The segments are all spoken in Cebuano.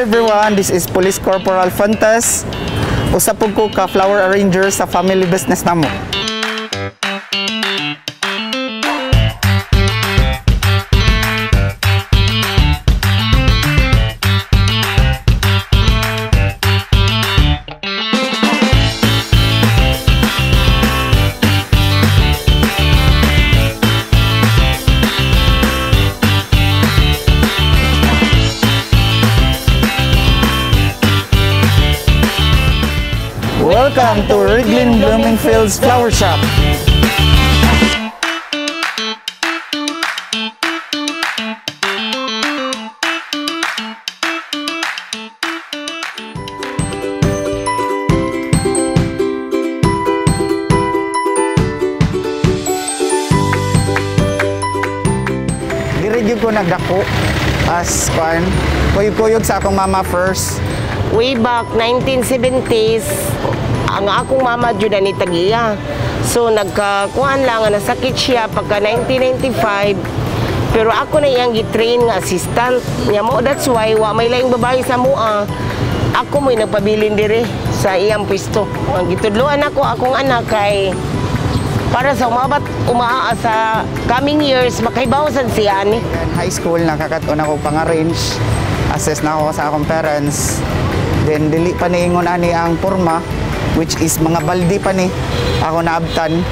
Everyone, this is Police Corporal Fontes. Usa pud ko ka flower arranger sa family business namo. Welcome to Riglin Bloomingfields Flower Shop. Diri gyud ko nagdako as kuan, kuyog-kuyog sa akong mama first. Way back 1970s, ang akong mama jud ni tagiya. So nagkakuan lang nga nasakit siya pagka 1995. Pero ako na iyang gi-train nga assistant. Nya mo, that's why wa may laing babae sa mua. Ako mo'y nagpabilin dire sa iyang pwesto. Ang gitudloan ako akong anak kay para sa umabat umaa sa coming years makaibawasan siya ani. In high school nakakat-on ako pang-arrange, assess na ako sa akong parents. Then dili pa niingon ani ang porma, which is mga baldi pa ni ako naabtan.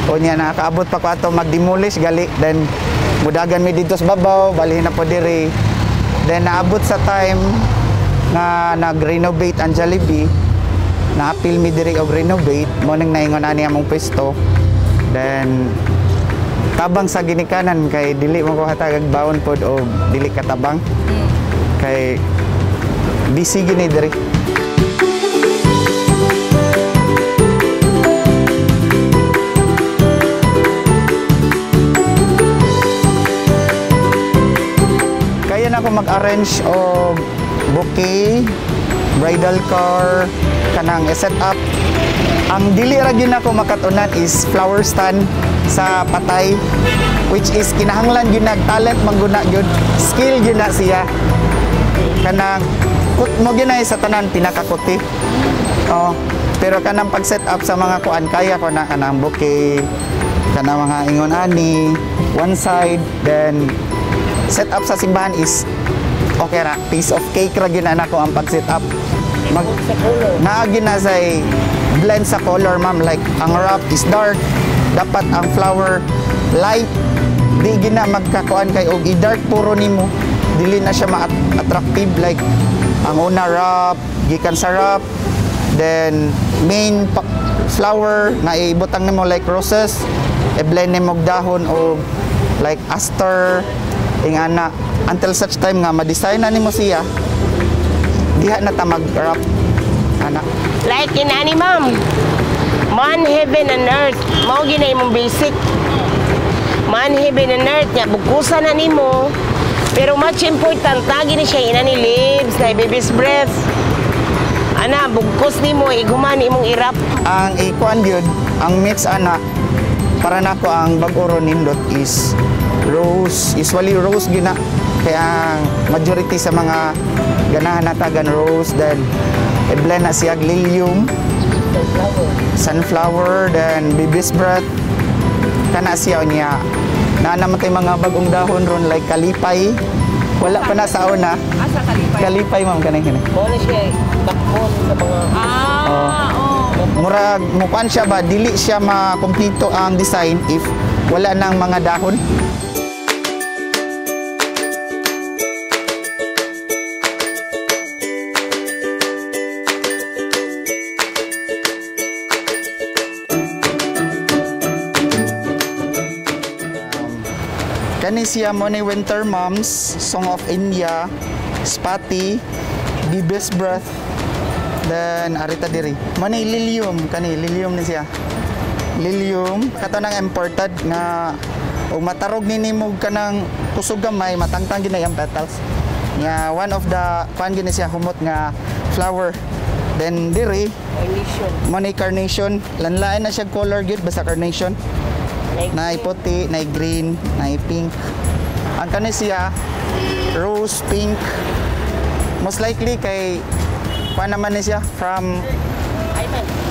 O niya nakaabot pa ko ato mag-demolish gali, then mudagan mi didto sa babaw, balhin na po diri. Then naabot sa time nga nag-renovate ang Jollibee, naapil mi diri og renovate, mo nang naingon ani among pwesto. Then tabang sa ginikanan kay dili mo ko hatagag baon pod og dili katabang. Kay busy gini diri. Kaya na ako mag-arrange og bouquet, bridal car, kanang set up. Ang dili ra gyud nako makatunan is flower stand sa patay, which is kinahanglan gyud nag talent mangguna gyud, skill gyud na siya. Kanang kut mo gyud na sa tanan pinakakuti. Oh, pero kanang pag set up sa mga kuan kaya ko na kanang bouquet, kanang mga ingon ani, one side, then set up sa simbahan is okay ra, piece of cake ra gyud na nako ang pag set up. Mag naa gyud na say blend sa color, ma'am, like ang wrap is dark, dapat ang flower light. Di gyud na magkakuan kay og i-dark puro nimo, dili na siya ma-attractive. Like ang una wrap, gikan sa wrap, then main flower nga ibutang nimo like roses, i-blend nimo og dahon og like aster ingana, until such time nga ma-design na nimo siya, diha na ta mag-wrap ana. Like in ani ma'am, man, heaven and earth, mao gyud na imong basic. Man, heaven and earth nya bugkusan na nimo. Pero much important lagi ni siya ina ni leaves na baby's breath. Ana bugkos nimo iguman imong irap. Ang ikuan gyud, ang mix ana para nako ang bag-o ro nindot is rose, usually rose gyud na. Kaya ang majority sa mga ganahan natagan rose, then i-blend na siya lilium, sunflower, then baby's breath. Kana siya niya. Naa naman tay mga bagong dahon ron like kalipay. Wala pa na sa una. Asa kalipay? Kalipay ma'am kanay kini. Mo na siya backbone sa mga Oh. Murag mukuan siya ba, dili siya makumpleto ang design if wala nang mga dahon. Kani siya mo ni Winter Moms, Song of India, Spati, Baby's Breath, then arita diri. Mo ni Lilium, kani Lilium ni siya. Lilium, kato nang imported nga og matarog ni nimo kanang kusog gamay, matangtang gid na iyang petals. Nga one of the kuan gid ni siya humot nga flower. Then diri carnation. Mo ni carnation, lanlain na siya color gid basta carnation. Naay puti, naay green, naay pink. Ang kani siya rose pink. Most likely kay kuan naman ni siya from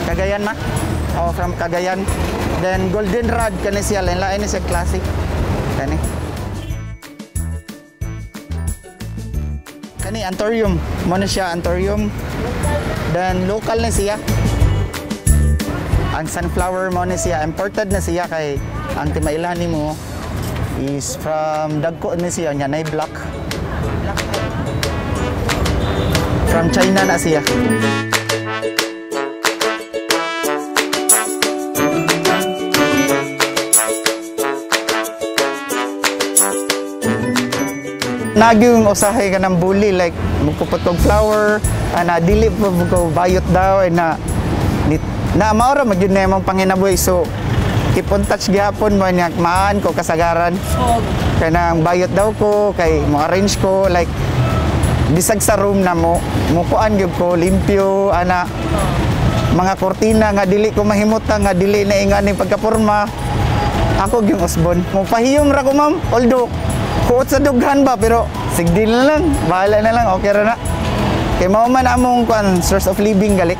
Cagayan ma? Oh, from Cagayan. Then golden rod kani siya, lain-lain ni siya classic. Kani. Kani anthurium, mo na siya anthurium. Then local na siya. Ang sunflower mo na siya, imported na siya kay ang timailan nimo is from dagko ni siya nya nay black. From China na siya. Nagyong usahay ka ng bully like mukupot kog flower ana dili pa ko bayot daw ay na na maura man gyud na imong panginabuhi, so keep on touch gihapon mo niya maan ko kasagaran kay nang bayot daw ko kay mo arrange ko like bisag sa room na mo mukuan gyud ko limpyo ana mga kortina nga dili ko mahimutang nga dili na ingani pagkaporma ako gyung usbon mo pahiyom ra ko ma'am, although kuot sa dughan ba pero sigdi na lang, bahala na lang, okay ra na kay mao man among kuan source of living gali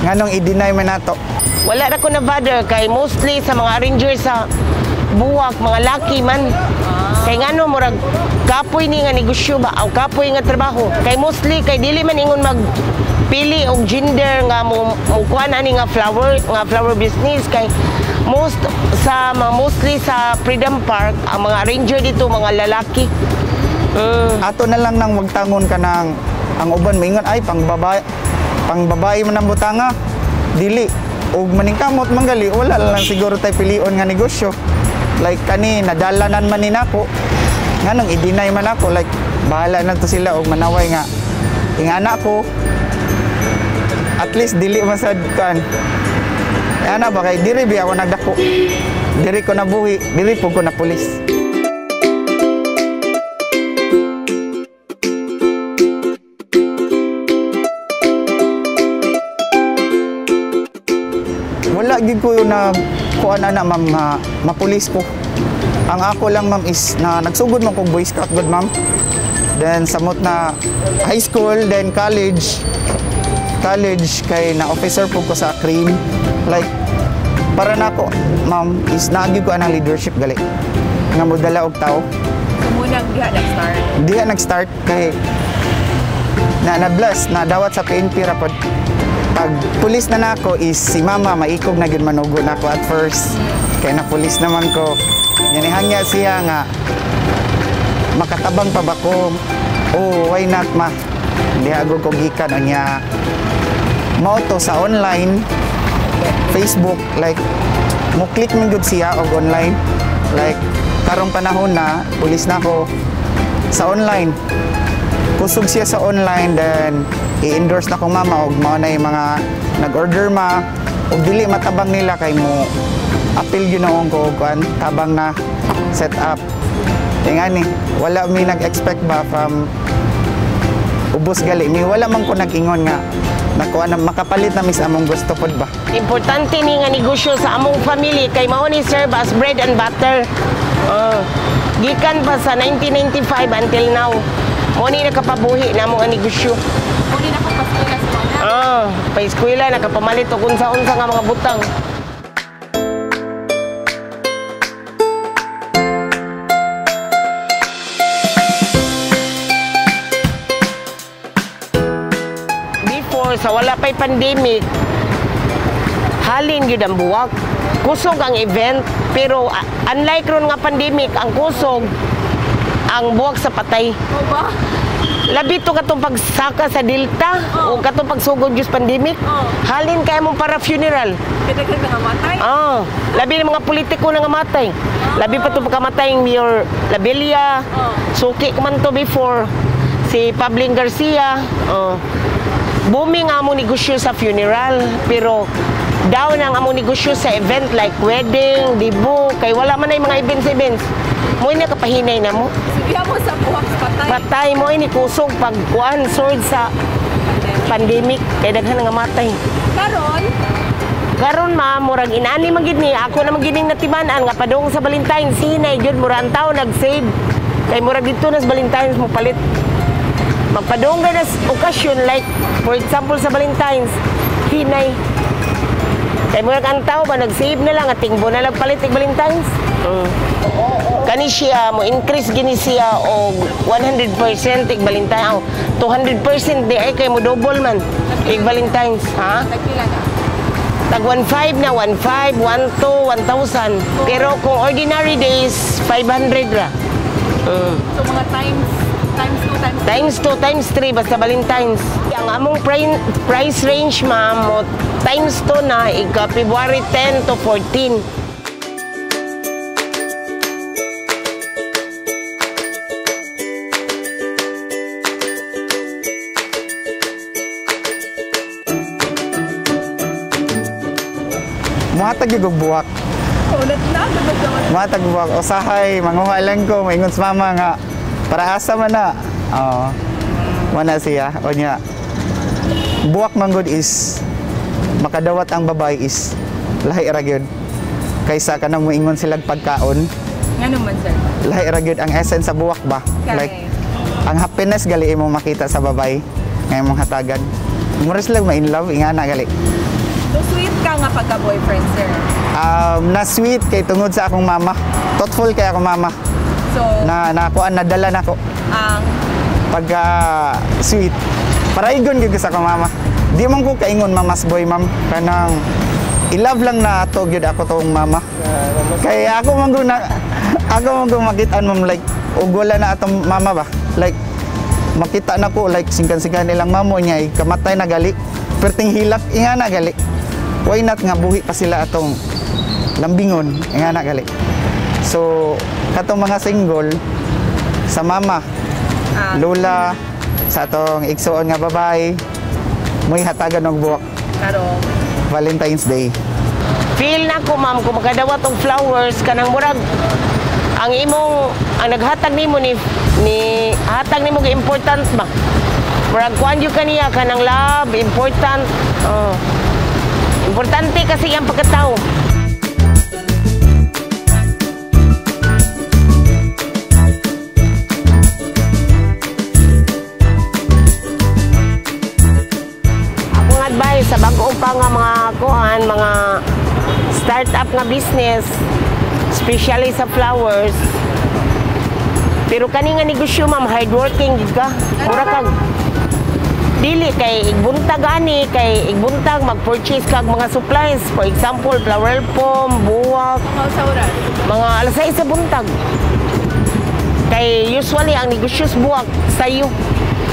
nganong i-deny man nato. Wala ra ko na bother kay mostly sa mga arranger sa buwak mga laki man. Kay ngano murag kapoy ni nga negosyo ba aw kapoy nga trabaho. Kay mostly kay dili man ingon magpili og gender nga mo kuan ani nga flower business kay most sa mga mostly sa Freedom Park ang mga arranger dito mga lalaki. Ato na lang nang magtangon ka ng ang uban maingon ay pangbabae man ang butanga dili og maningkamot manggali wala lang siguro tay pilion nga negosyo like kani nadalanan man ni nako nganong i-deny man ako like bahala na to sila og manaway nga ingana ko at least dili man sad kan ana ba kay diri bi ako nagdako diri ko nabuhi diri pud ko na pulis. Wala gid ko na kuan ana ma'am nga mapulis ko. Ang ako lang ma'am is na nagsugod man kog Boy Scout gud ma'am. Then samot na high school then college. College kay na officer pud ko sa crane. Like para nako ma'am is naagi ko anang leadership gali nga modala og tao. So munang diha nag-start. Diha nag-start kay na na-bless na dawat sa PNP ra pod. Pag pulis na nako is si mama maikog na gyud manugo nako at first kay na pulis naman ko. Nihangya siya nga makatabang pa ba ko? Oh, why not ma? Diha ko gikan unya mao to sa online Facebook like mo click man gyud siya og online like karong panahon na pulis na ko sa online. Kusog siya sa online then i-endorse na kong mama og mao na yung mga nag-order ma og dili matabang nila kay mo appeal ginoong ko og kuan tabang na set up. Ingani wala mi nag-expect ba from ubos gali mi wala man ko nag-ingon nga nakuha na makapalit na mis among gusto pod ba. Importante ni nga negosyo sa among family kay mao ni serve as bread and butter. Gikan pa sa 1995 until now. Mao ni nakapabuhi na among negosyo. Mao ni nakapaskwela sa mga anak. Pa-eskwela nakapamalit og unsa-unsa nga mga butang. Before sa wala pa'y pandemic, halin gyud ang buwak. Kusog ang event, pero unlike ron nga pandemic, ang kusog ang buwak sa patay. O ba? Labi to katong pagsaka sa Delta o katong pagsugod yung pandemic. Halin kaya mong para funeral. Kaya nangamatay? Labi ng mga politiko nangamatay. Labi pa to pagkamatay yung Mayor Labella. Suki ko man to before. Si Pabling Garcia. Booming ang among negosyo sa funeral. Pero down ang among negosyo sa event like wedding, dibo. Kay wala man ay mga events-events. Mo ini kapahinay na mo. Diha mo sa buwak patay. Patay mo ini kusog pag kuan sword sa pandemic kay daghan nga matay. Karon? Karon ma murag inani man gid ni ako na man gid ning natiman-an nga padung sa Valentine's hinay gyud mura ang tawo nag-save. Kay murag didto na sa Valentine's mo palit. Magpadunggan na okasyon, like for example sa Valentine's, hinay. Kay murag ang tao ba nag-save na lang at tingbo na lang palit ig Valentine's. Kani siya mo increase gini siya og 100% ig Valentine's. Oh, 200% di ay kay mo double man ig Valentine's, ha? Tagpila na? Tag 1.5 na, 1.5, 1.2, 1,000. Pero kung ordinary days, 500 ra. So mga times 2, times 3? Times 2, times 3, basta Valentine's. Ang among price range, ma'am, mo, times 2 na, ika February 10 to 14. Muhatag yung buwak. Ulat na, Muhatag buwak. Usahay, manguha lang ko, maingon sa mama nga, para asa man na. Oo. Mana siya, o niya. Buwak man gud is, makadawat ang babae is, lahi ra gyud. Kaysa kanang moingon silang pagkaon. Nga naman, sir? Lahi ra gyud ang essence sa buwak ba? Kay. Like, ang happiness gali imong makita sa babae nga imong hatagan. Mura sila ma-in love, ingana gali. So sweet ka nga pagka-boyfriend, sir? Na sweet kay tungod sa akong mama. Thoughtful kay akong mama. So, Na nakuan nadala nako ang pagka sweet. Paraigon gyud ko sa akong mama. Di man ko kaingon mamas boy, ma'am. Kanang i-love lang na ato gyud ako tong mama. Kay ako man gud na ako man gud makitaan, ma'am, like ug wala na atong mama ba. Like makita na ko like singkan-singkan nilang mamo niya ay kamatay na gali. Perting hilak inga na gali. Why not nga buhi pa sila atong lambingon inga na gali. So katong mga single sa mama, lola, sa atong igsuon nga babae, mo'y hatagan og buwak karong Valentine's Day. Feel na ko, ma'am, kung makadawat og flowers kanang murag ang imong ang naghatag nimo ni ni hatag nimo gi important ba. Murag kuan jud kaniya kanang love, important. Oh. Importante kasi ang pagkatao. Akong advice sa bago pa nga mga kuan, mga start-up nga business, especially sa flowers. Pero kani nga negosyo, ma'am, hardworking gid ka. Mura kag dili kay igbuntag ani, kay igbuntag mag-purchase kag mga supplies. For example, flower foam, buwak, mga sa oras. Mga alas 6 sa buntag. Kay usually ang negosyo sa buwak sayo.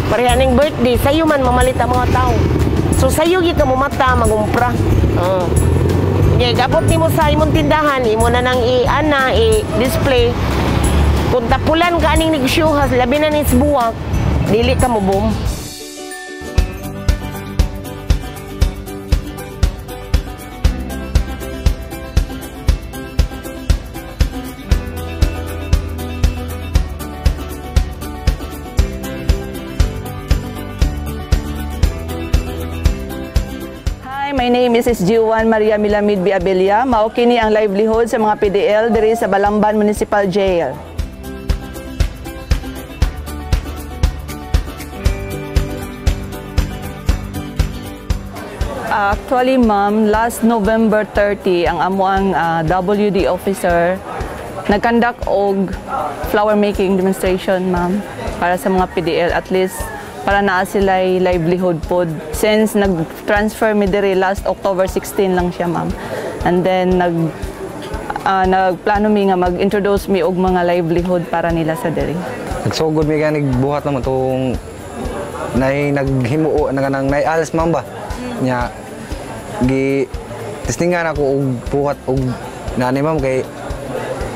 Pareha ning birthday, sayo man mamalit ang mga tao. So sayo gyud ka mumata mangumpra. Nya gabot nimo sa imong tindahan, imo na nang i-ana, i-display. Kung tapulan ka aning negosyo, labi na ni sa buwak, dili ka mo boom. Hi, my name is SG1 Maria Milamid B. Abella. Mao kini ang livelihood sa mga PDL diri sa Balamban Municipal Jail. Actually, ma'am, last November 30, ang amuang WD officer nag-conduct og flower making demonstration, ma'am, para sa mga PDL, at least para naa sila'y livelihood pod. Since nag-transfer mi diri last October 16 lang siya, ma'am. And then nagplano mi nga mag-introduce mi og mga livelihood para nila sa diri. Nagsugod mi ganig buhat naman tong nay naghimuo na kanang nay alas, ma'am ba. Nya gi testingan ako og buhat og nani, ma'am, kay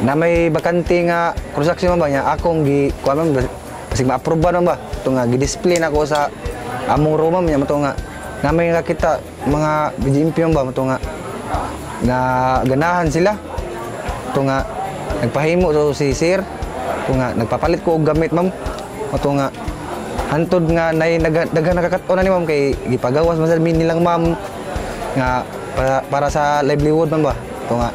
na may bakante nga construction, ma'am ba, nya akong gi kuan, ma'am, basig ma-approve ba, ma'am ba to nga gi-display nako sa among room, ma'am, nya mo nga na may nakita mga BGMP, ma'am ba, mo nga na ganahan sila to nga nagpahimo so si sir to nga nagpapalit ko og gamit, ma'am, mo to nga hantod nga nay daghan nakakat-on na ni, ma'am, kay gipagawas man sa nilang ma'am nga para sa livelihood, ma'am ba to nga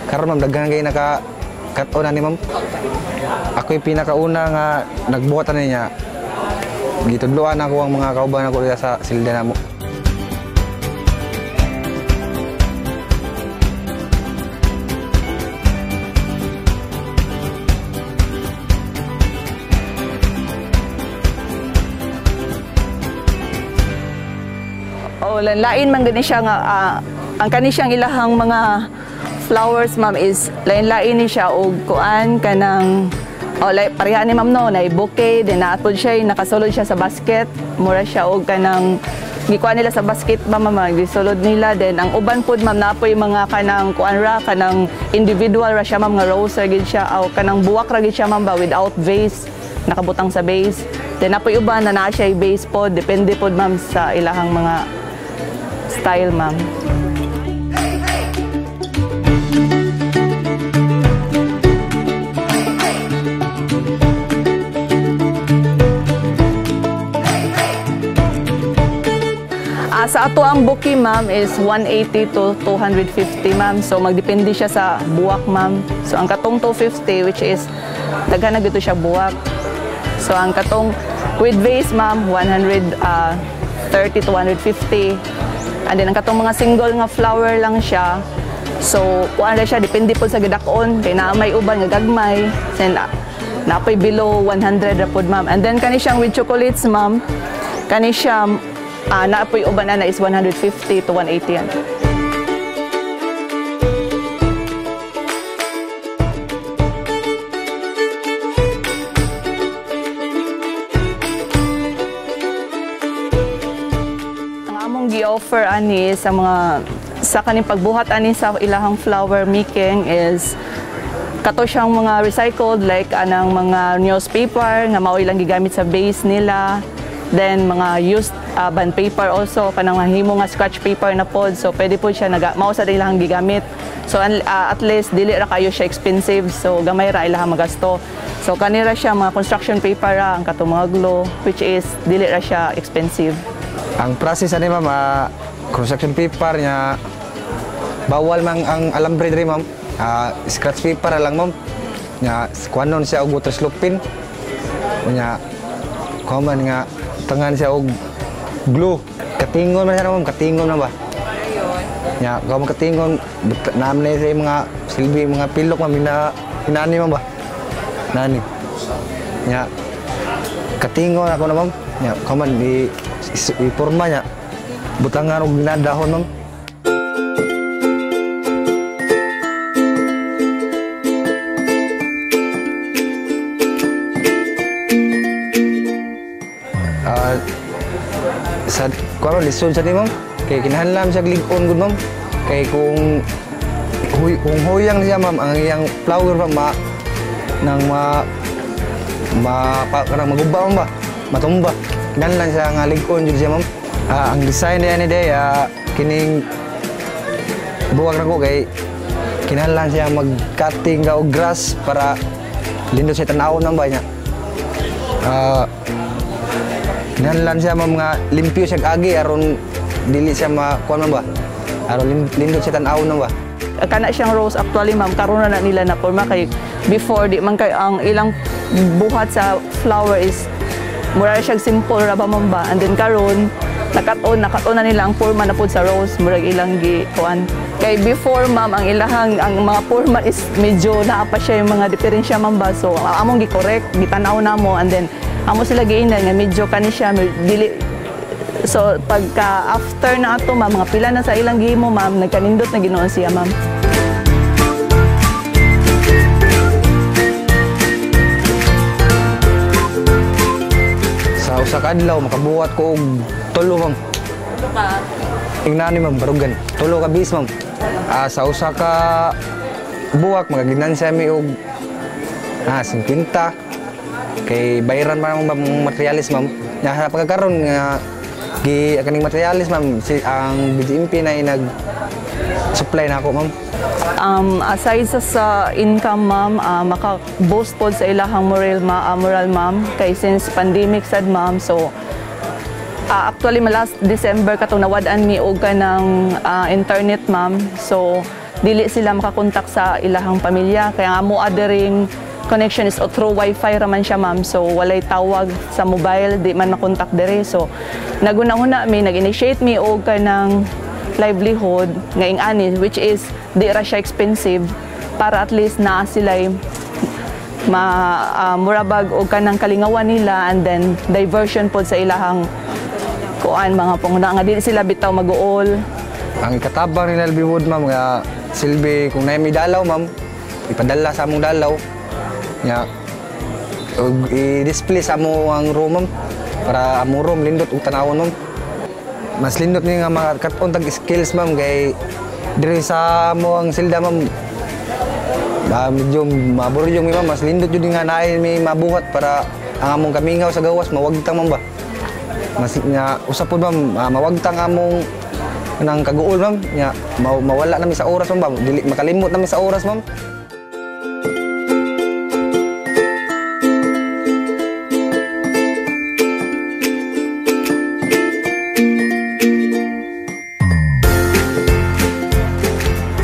karon, ma'am, daghan kay nakakat-on na ni, ma'am. Ako'y pinakauna nga nagbuhat ani niya. Gitudloan ako ang mga kauban ako dira sa silda namo. Oh, lain man gani siya nga ang kani siyang ilahang mga flowers, ma'am, is lain-lain ni siya og kuan kanang oh, like pareha ni ma'am no, na bouquet din naa pod siya, nakasulod siya sa basket, mura siya og kanang gikuan nila sa basket ba, ma'am, gisulod nila. Then ang uban pod, ma'am, napoy mga kanang kuan ra, kanang individual ra siya, ma'am, nga rose ra gid siya o kanang buwak ra gid siya, ma'am, ba without vase, nakabutang sa base. Then napoy uban na naa siya base pod, depende pod, ma'am, sa ilahang mga style, ma'am. Sa ato ang bouquet, ma'am, is 180 to 250, ma'am. So magdepende siya sa buwak, ma'am. So ang katong 250, which is daghan na gito siya buwak. So ang katong with vase, ma'am, 130 to 150. And then ang katong mga single nga flower lang siya. So kuan ra siya, depende po sa gidak-on kay naa may uban nga gagmay. Then napoy below 100 ra pod, ma'am. And then kani siyang with chocolates, ma'am, kani siya naapoy uban na is 150 to 180 yan. Ang among gi-offer ani sa mga sa kaning pagbuhat ani sa ilahang flower making is kato siyang mga recycled, like anang mga newspaper nga mao ilang gigamit sa base nila. Then mga used bond paper also, kanang himo nga scratch paper na pod, so pwede po siya mao sa ilang gigamit. So at least dili ra kayo siya expensive, so gamay ra ilahang magasto. So kanira siya mga construction paper ra ang katong mga glue, which is dili ra siya expensive. Ang process ani, ma'am, construction paper nya bawal mang ang alambre diri, ma'am. Scratch paper lang, ma'am. Nya kuanon siya og water slope. Nya kuan nga tangan siya og glue. Katingon man siya, ma'am, katingon na ba? Nya kuan katingon naam na sa mga silbi mga pilok, ma'am, hinani, ma'am ba? Nani. Nya katingon ako na, ma'am. Nya kuan di iporma niya. Butangan og ginadahon, ma'am. Sa kuan lisod sa ni, ma'am. Kay kinahanglan siya lig-on gud, ma'am. Kay kung huyang siya, ma'am, ang iyang flower ma'am ma nang ma ma pa, kanang maguba, ma'am ba, matumba. Kinahanglan siya nga lig-on jud siya, ma'am. Ang design niya ni day, kining buwag na ko kay kinahanglan siya mag-cutting ka og grass para lindot siya tan-awon, ma'am ba niya. Kinahanglan siya, ma'am, nga limpyo siya agi aron dili siya makuan, ma'am ba. Aron lindot siya tan-awon, ma'am ba. Kana siyang rose actually, ma'am, karon na nila na porma kay before di man kay ang ilang buhat sa flower is mura siya simple ra ba, ma'am ba. And then karon nakat-on na nila ang porma na pud sa rose, murag ilang gi kuan. Kay before, ma'am, ang ilahang ang mga porma is medyo naa pa siya yung mga diferensya, ma'am ba. So among gi-correct, gitan-aw namo, and then amo sila giingnan nga medyo kani siya dili. So pagka after na ato, ma'am, mga pila na sa ilang gihimo, ma'am, nagkanindot na ginoon siya, ma'am. Sa usa ka adlaw makabuhat ko og tulo, ma'am. Tulo ka? Ingnani, ma'am, barugan. Tulo ka bis, ma'am. Sa usa ka buwak magaginansiya mi og 50. Kay bayaran pa ma'am materialis, ma'am. Nya sa pagkakaron nga gi kaning materialis, ma'am, si ang BGMP na nag supply na ako, ma'am. Aside sa income, ma'am, maka-boost pod sa ilahang moral, moral, ma'am, kay since pandemic sad, ma'am. So actually last December katong nawad-an mi og kanang internet, ma'am. So dili sila makakontak sa ilahang pamilya, kaya nga mo adering connection is through wifi raman siya, ma'am. So walay tawag sa mobile, di man makontak diri. So naguna-huna mi, nag-initiate mi og kanang livelihood nga ing-ani, which is di ra siya expensive, para at least naa sila'y ma murabag og kanang kalingawan nila and then diversion pod sa ilahang kuan mga panguna nga dili sila bitaw maguol. Ang katabang ni livelihood, ma'am, nga silbi kung naay may dalaw, ma'am, ipadala sa among dalaw. Nya ug i-display sa amo ang room, ma'am, para among room lindot ug tanawon, ma'am. Mas lindot ni nga makakat-on tag skills, ma'am, kay diri sa amo ang silda, ma'am, medyo maburyong mi, ma'am. Mas lindot jud nga naay may mabuhat para ang among kamingaw sa gawas mawagtang, ma'am ba. Mas nya usap pud, ma'am, mawagtang among nang kaguol, ma'am. Nya mawala nami sa oras, ma'am ba, dili makalimot nami sa oras, ma'am.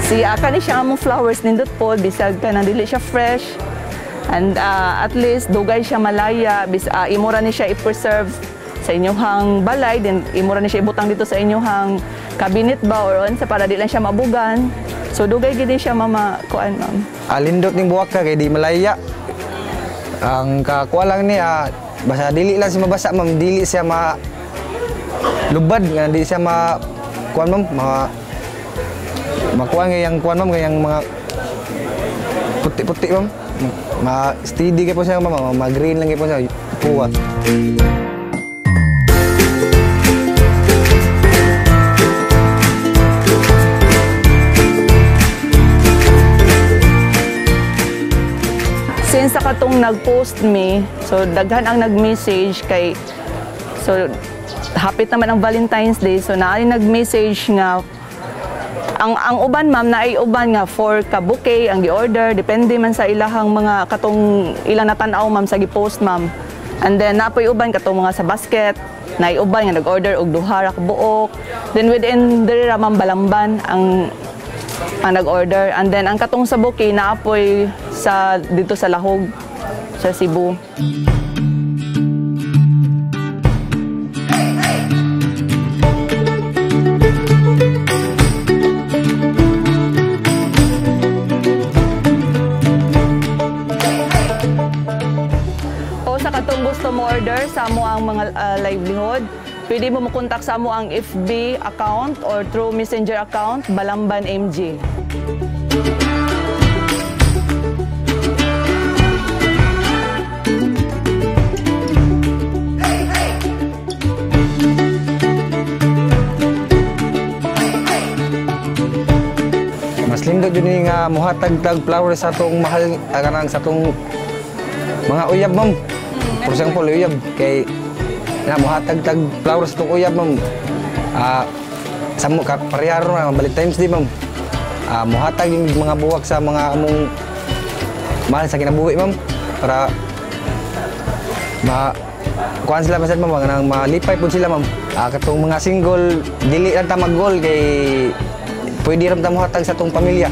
Siya kani siya among flowers nindot po bisag kanang dili siya fresh and at least dugay siya malaya bis imo ra ni siya i-preserve sa inyong balay, then imo ra ni siya ibutang dito sa inyong cabinet ba or unsa para di lang siya mabugan. So dugay gid siya mama kuan, ma'am. Lindot ning buwak ka kay di malaya. Ang kakuha lang ni basta dili lang siya mabasa, ma'am, dili siya ma lubad nga dili siya ma kuan, ma'am, ma makuha nga yang kuan, ma'am, yang mga puti-puti, ma'am. Ma steady kay po siya, ma'am, ma green lang kay po siya puwa. Since sa katong nag-post me, so daghan ang nag-message kay so hapit naman ang Valentine's Day, so naay nag-message nga ang uban, ma'am, naay uban nga 4 ka bouquet ang gi-order, depende man sa ilahang mga katong ilang natan-aw, ma'am, sa gi-post, ma'am. And then napoy uban katong mga sa basket, naay uban nga nag-order og duha ra ka buok. Then within diri ra, ma'am, Balamban ang nag-order. And then ang katong sa bouquet naapoy sa dito sa Lahog sa Cebu. O sa katong gusto mo order sa amo ang mga livelihood, pwede mo mokontak sa amo ang FB account or through Messenger account Balamban MG. Mas lindot jud ni nga mohatag tag flowers sa atong mahal kanang sa atong mga uyab, ma'am. For example, uyab kay na mohatag tag flowers atong uyab, ma'am. Sa mo ka pareharo na Valentine's Day, ma'am. Mohatag yung mga buwak sa mga among mahal sa kinabuhi, ma'am, para ma kuan sila masad, ma'am, nang malipay pud sila, ma'am. Katong mga single dili lang ta mag-goal kay pwede ra ta mohatag sa atong pamilya.